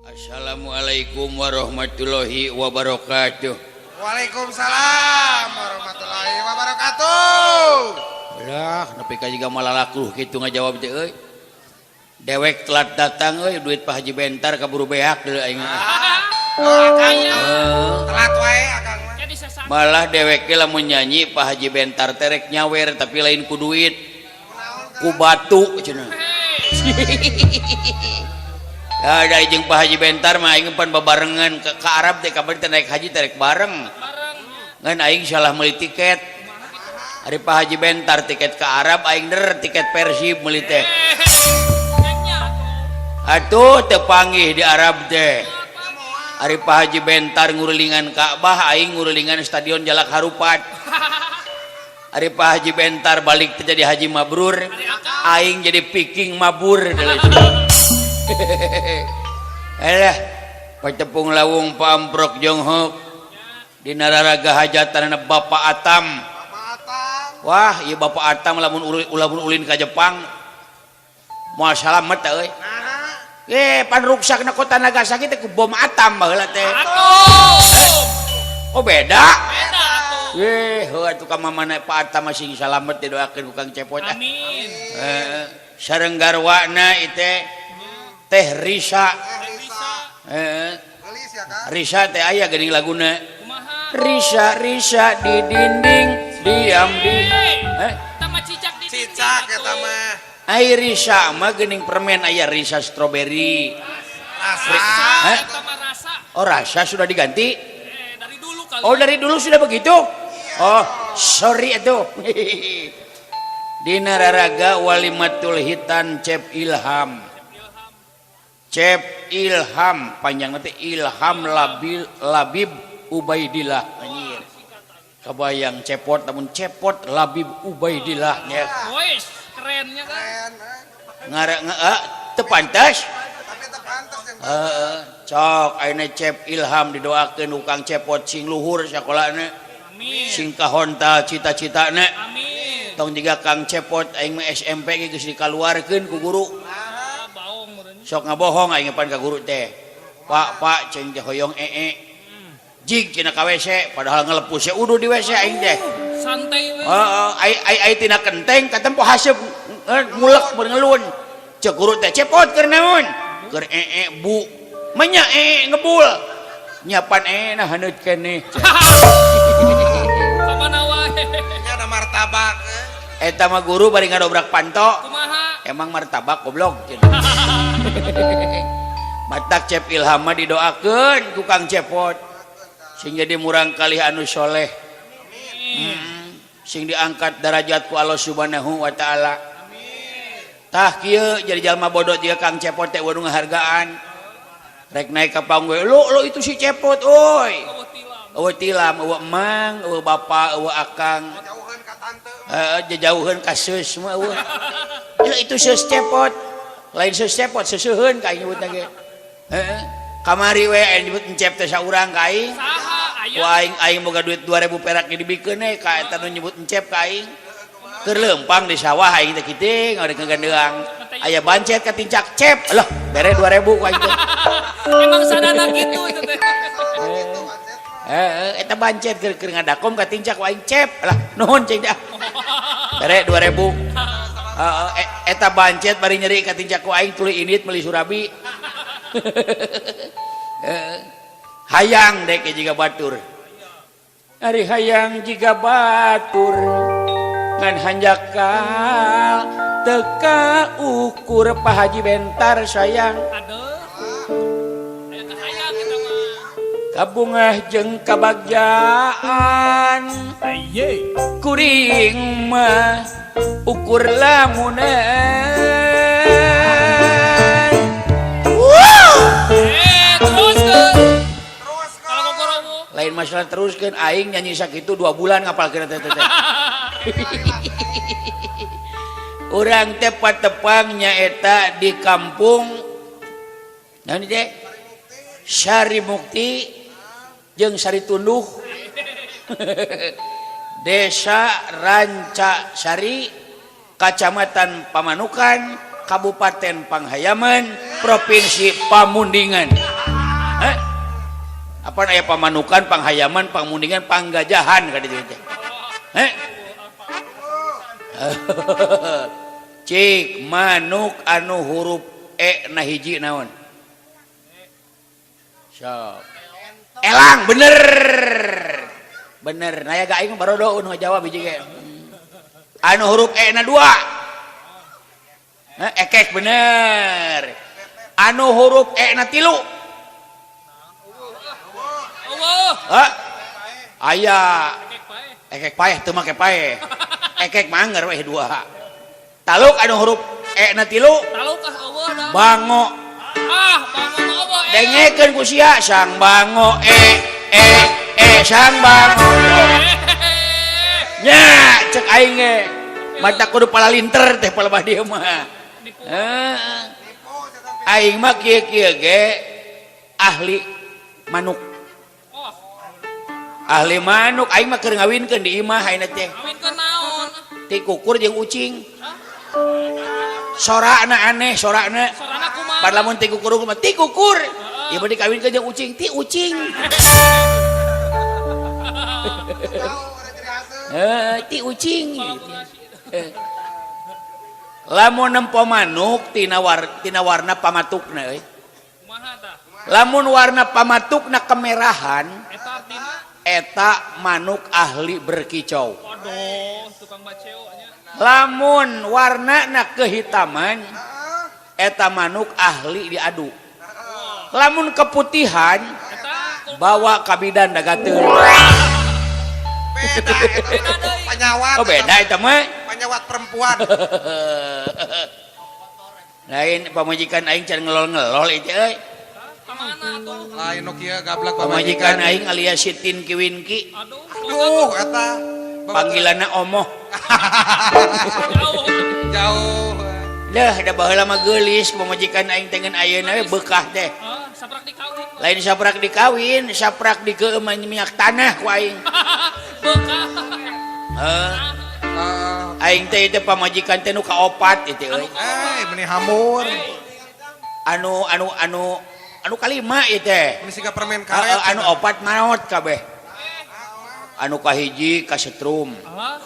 Assalamualaikum warahmatullahi wabarakatuh. Waalaikumsalam warahmatullahi wabarakatuh. Lah, nepi ka jiga malalakuh kitu ngajawab teh euy. Dewek telat datang euy, duit Pak Haji Bentar kaburu beak deui aing. Oh, akang Heeh. telat wae akang mah. Jadi sesat. Malah dewek ge lamun nyanyi Pak Haji Bentar teh rek nyawer, tapi lain ku duit, ku batu cenah. Ya, da jeung Pak Haji Bentar mah aing pan babarengan ke Arab teh, kabar teh naik haji teh rek bareng. Bareng. Ngan aing salah meuli tiket. Ari Pak Haji Bentar tiket ke Arab, aing der tiket Persib meuli teh. Nya. Atuh teu panggih di Arab teh. Ari Pak Haji Bentar ngurulingan Ka'bah, aing ngurulingan Stadion Jalak Harupat. Ari Pak Haji Bentar balik teh jadi haji mabrur, aing jadi viking mabur. Alah, patepung lawung pamprok jonghok dina raraga hajatan Bapak Atam. Bapak Atam. Wah, ieu Bapak Atam lamun lamun ulin ka Jepang moal salamet euy. Nah, Eh, pan ruksakna kota Nagasaki teh ku bom atom baheula teh. Atuh. Oh, beda. Beda atuh. Eh, heuh atuh ka mamana Pak Atam masih salamet, didoakeun ku Kang Cepot ah. Amin. Eh, sareng garwana itu Teh Risa. Teh Risa. Eh, Gelis ya, Kang. Risa teh aya geuning laguna. Kumaha? Risa Risa di dinding diam di eh. Eta mah cicak di dinding, Cicak atuh. Eta mah. Ai Risa mah geuning permen aya Risa strawberry. Rasa. Hah? Eta mah rasa. Oh, rasa sudah diganti? Eh, dari dulu kali. Oh, dari dulu sudah begitu? Oh, sorry itu. Dina raraga walimatul hitan Cep Ilham. Cep Ilham panjang nanti Ilham Labil Labib Ubaidillah, anjir. Kebayang cepot namun cepot Labib Ubaidillah nya. Wes, kerennya kan. Keren, eh. Ngara ah, teu pantas. Tapi teu pantas yang Heeh, cok ayeuna Cep Ilham didoakeun ku Kang Cepot sing luhur sakolana, Amin. sing kahontal cita-citana. Amin. Tong jiga Kang Cepot, aing mah SMP ge geus dikaluarkeun ku guru. Ah, baong meureun. Sok ngabohong aing pan ka guru teh. "Pak, Pak," ceng teh, "hoyong ee." "Jig," cenah, "ka WC," padahal ngelepus ya uduh di WC aing teh. Santai we. Heeh, ai ai ai tina kenteng katempo haseup ngulek ngelun. Cek guru teh, "Cepot keur naon?" "Keur ee, Bu." "Menya ee ngebul." Nyapan ee nah haneut keneh. Ka mana wae. Nya ada martabak eh. Eta mah guru bari ngadobrak panto. Kumaha? "Emang martabak, goblok," cenah. Matak Cep Ilham mah didoakeun ku Kang Cepot sing jadi murang kali anu soleh. Sing diangkat derajat ku Allah Subhanahu wa taala. Tah kieu jadi jalma bodoh jiga Kang Cepot teh euweuh ngahargaan. Rek naik ka panggung, "Lu lu itu si Cepot euy." Euweuh tilam. Euweuh tilam, euweuh emang, euweuh bapak, euweuh akang. Jauheun ka tante. Heeh, jauheun ka seus mah euweuh. "Ya, itu seus Cepot." Lain seus Cepot, seuseuheun ka aing nyebutna ge. Heeh. Kamari we aya nyebut encep teh saurang ka aing. Saha Ku aya? aing aing boga duit 2000 perak ge dibikeun we ka eta nu nyebut encep ka aing. Keur leumpang di sawah aing teh kiting ngade ngagandeang. Aya bancet katincak, "Cep." Lah, bere 2000 ku aing teh. Emang sadana gitu itu teh. Gitu, bancet mah. Heeh, eta bancet keur keur ngadakom katincak ku aing, "Cep." "Lah, nuhun," cing teh. Bere 2000. Heeh, eta bancet bari nyeri katincak ku aing tuluy indit meuli surabi. Heeh. Hayang dek jiga batur. Ari hayang jiga batur ngan hanjakal teu kaukur Pak Haji Bentar sayang. Aduh. Aya kahayang eta mah. Kabungah jeung kabagjaan kuring mah ukur lamunan. Wow! Eh, teruskeun. Terus Kalau kokorowo. Lain masalah teruskeun, aing nyanyi sakitu 2 bulan ngapalkeun teh teh teh. Urang teh patepang nyaeta di kampung naon teh, Sari Mukti jeung Sari Tunduh, Desa Ranca Sari, Kacamatan Pamanukan, Kabupaten Panghayaman, Provinsi Pamundingan. Hah? Apaan aya pamanukan, panghayaman, pangmundingan, panggajahan ka ditu teh. Heh? Cik manuk anu huruf E na hiji naon? Sok. Elang bener. Bener, naya ga aing barodo nu ngajawab hiji ge. Anu huruf E na 2. Heh, ekek bener. Anu huruf E na 3. Hah? Aya. Ekek paeh teu make paeh. Ekek mah anger weh 2. Taluk anu huruf E na 3. Taluk ah eueuh da. Bango. Ah, bango mah eueuh. Dengekeun ku sia sang bango e e e sang bango. Nya cek aing ge. Mata kudu palalinter teh palebah dieu mah. Heeh. Aing mah kieu-kieu ge ahli manuk. Ahli manuk aing mah keur ngawinkeun di imah ayeuna teh. Ngawinkeun naon? Ti kukur jeung ucing. Sorana aneh, sorana. Sorana kumaha? Padahal lamun ti kukur mah ti kukur. Ieu mah dikawinkeun jeung ucing, ti ucing. Heuh, ti ucing. Lamun nempo manuk tina warna pamatukna euy. Kumaha tah? Lamun warna pamatukna kemerahan, eta manuk ahli berkicau. Waduh, tukang baceo nya. Lamun warnana kehitaman, eta manuk ahli diadu. Lamun keputihan, bawa kabidan dagateun. Beda eta panyawat. Oh beda eta mah. Panyawat perempuan. Lain pamajikan aing can ngelol-ngelol itu euy. Lain nu kieu gablek pamajikan aing alias Sitin Kiwinki. Aduh, aduh eta panggilanna omoh. Jauh. Jauh. Lah da baheula mah geulis pamajikan aing teh ngan ayeuna we beukah teh. Saprak dikawin. Lain saprak dikawin, saprak dikeueuman minyak tanah ku aing. Beukah. Heeh. Aing teh itu pamajikan teh nu kaopat itu euy. Eh, meni hamur. Anu anu anu anu kalima ieu teh. Meni siga permen karet. Anu opat maot kabeh. Anu kahiji kasetrum. Alah.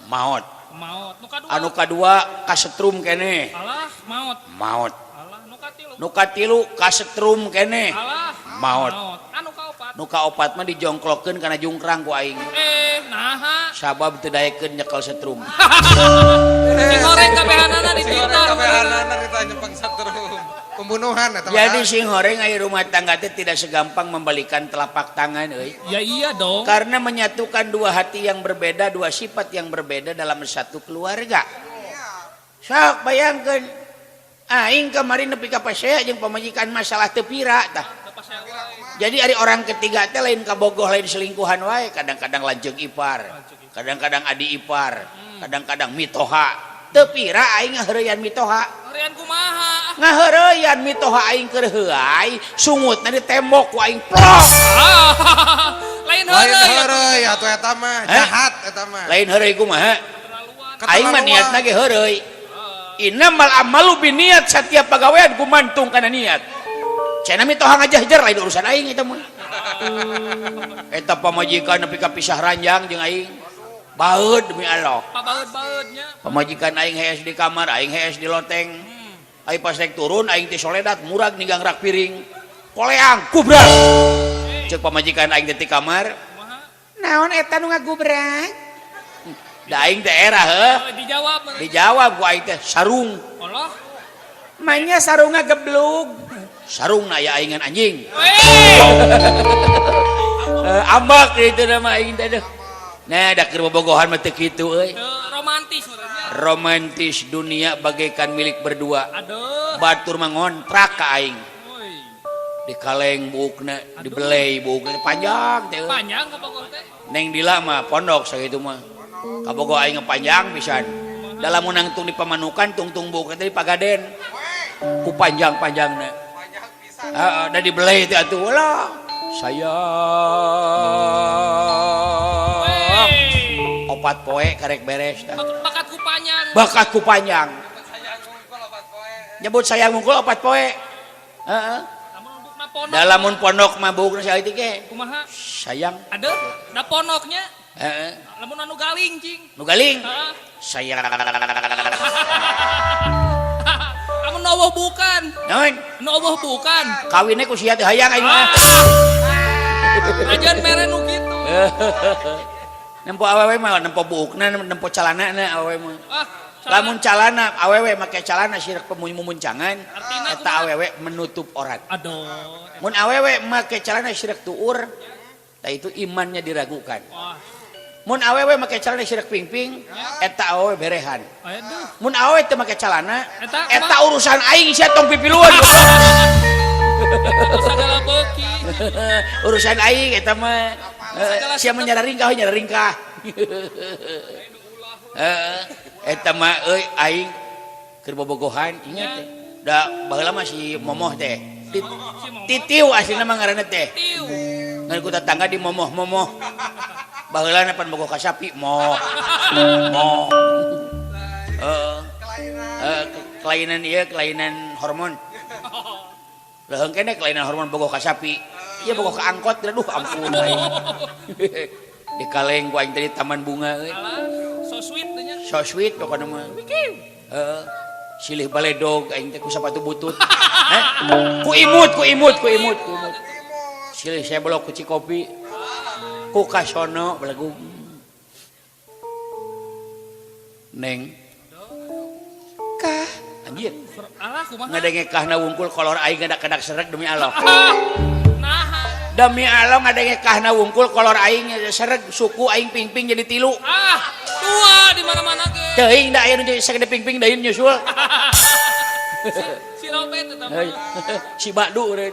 Maot. Maot. Nu kadua. Anu kadua kasetrum keneh. Alah, maot. Maot. Alah, nu katilu. Nu katilu kasetrum keneh. Alah, maot. Anu kaopat. Nu kaopat mah dijongklokeun kana jungkrang ku aing. Naha. Sabab teu daekeun nyekel setrum. Sing horeng kabehanana dititah. Kabehanana ditanya pang setrum. Pembunuhan eta. Jadi sing horeng aya rumah tangga teh tidak segampang membalikan telapak tangan euy. Ya iya dong. Karena menyatukan dua hati yang berbeda, dua sifat yang berbeda dalam satu keluarga. Sok bayangkeun aing kemarin nepi ka pasea jeung pamajikan masalah teu pira tah. Jadi ari orang ketiga teh lain kabogoh lain selingkuhan wae, kadang-kadang lanceuk ipar, kadang-kadang adi ipar, kadang-kadang mitoha. Teu pira aing ngaheureyan mitoha. Heureyan kumaha? Ngaheureyan mitoha aing keur heuay, sungutna di tembok ku aing plok. Lain heureuy atuh eta mah, jahat eta mah. Lain heureuy kumaha? Aing mah niatna ge heureuy. Innamal amalu binniyat, setiap pagawean gumantung kana niat. Cenah mitoha ngajahjer lain urusan aing eta mah. Eta pamajikan nepi ka pisah ranjang jeung aing. Baeud demi Allah. Pabaeud-baeudnya. Pamajikan aing hees di kamar, aing hees di loteng. Aing pas rek turun aing teh soledat murag ninggang rak piring. Koleang gubrak. Ceuk pamajikan aing teh di kamar. Naon eta nu ngagubrak? Da aing teh era heuh. Dijawab. Dijawab ku aing teh sarung. Allah. Manya sarungna geblug. Sarungna aya aingan anjing. Ambak itu nama aing teh. Nah, da keur bobogohan mah teu kitu euy. Romantis sebenarnya. Romantis dunia bagaikan milik berdua. Aduh. Batur mah ngontrak ka aing. Di kaleng buukna, dibelei buukna panjang teh. Panjang ka Bogor teh. Neng Dila mah pondok sakitu mah. Ka Bogor aing panjang pisan. Dalam nangtung di pamanukan tungtung buukna teh di Pagaden. Ku panjang-panjangna. Panjang pisan. Heeh, da dibelei teh atuh lah. Sayang. Opat poe karek beres tah. Bakatku panjang. Bakatku panjang. Nyebut sayang mungkul opat poe. Heeh. Pondok. Da lamun pondok mah buukna saeutik ge. Kumaha? Sayang. Aduh, da pondoknya. Heeh. Lamun anu galing cing. Nu galing. Heeh. Sayang. Amun euweuh bukan. Naon? Nu euweuh bukan. Kawinnya ku sia teh hayang aing mah. Ajan mere nu kitu. Nempo awewe mah nempo buukna, nempo calanana awewe mah. Ah, Lamun calana awewe make calana sirik pemuncangan, Artina eta kumaha? Awewe menutup aurat. Aduh. Mun awewe make calana sirik tuur, tah itu imannya diragukan. Wah, Mun awewe make calana sirik pingping, eta awewe berehan. Aduh. Mun awewe teu make calana, Eta eta urusan aing, sia tong pipiluan. Segala beuki. Urusan aing eta mah. Eh, sia mah nyararingkah, nyararingkah. Heeh, eta mah euy aing keur bobogohan ingat teh. Da baheula mah si Momoh teh. Si Momoh. Titiu aslina mah ngaranna teh. Tiu. Ngan ku tetangga di momoh-momoh. Baheula pan bogoh ka sapi moh. Moh. Heeh. Kelainan. Eh, kelainan ieu, kelainan hormon. Leuheung keneh kelainan hormon bogoh ka sapi. Ieu bogoh ka angkot, aduh ampun aing. Di kaleng ku aing tadi taman bunga euy. Alah, so sweet teh nya. So sweet pokona mah. Heeh. Silih baledog aing teh ku sapatu butut. Heh? Ku imut, ku imut, ku imut, ku imut. Silih seblok ku cikopi. Ku kasono belagu. Neng. Kah anjir. Alah, kumaha? Ngadenge kahna wungkul kolor aing ngadak-kadak serek, demi Allah. Ah, nah. Demi Allah, ngadenge kahna wungkul kolor aing serek, suku aing pingping jadi tilu. Ah, tua di mana-mana ge. Teuing da aya nu jadi sagede pingping daeun nyusul. Si, si Robet eta mah. Hei, si Badu eureun.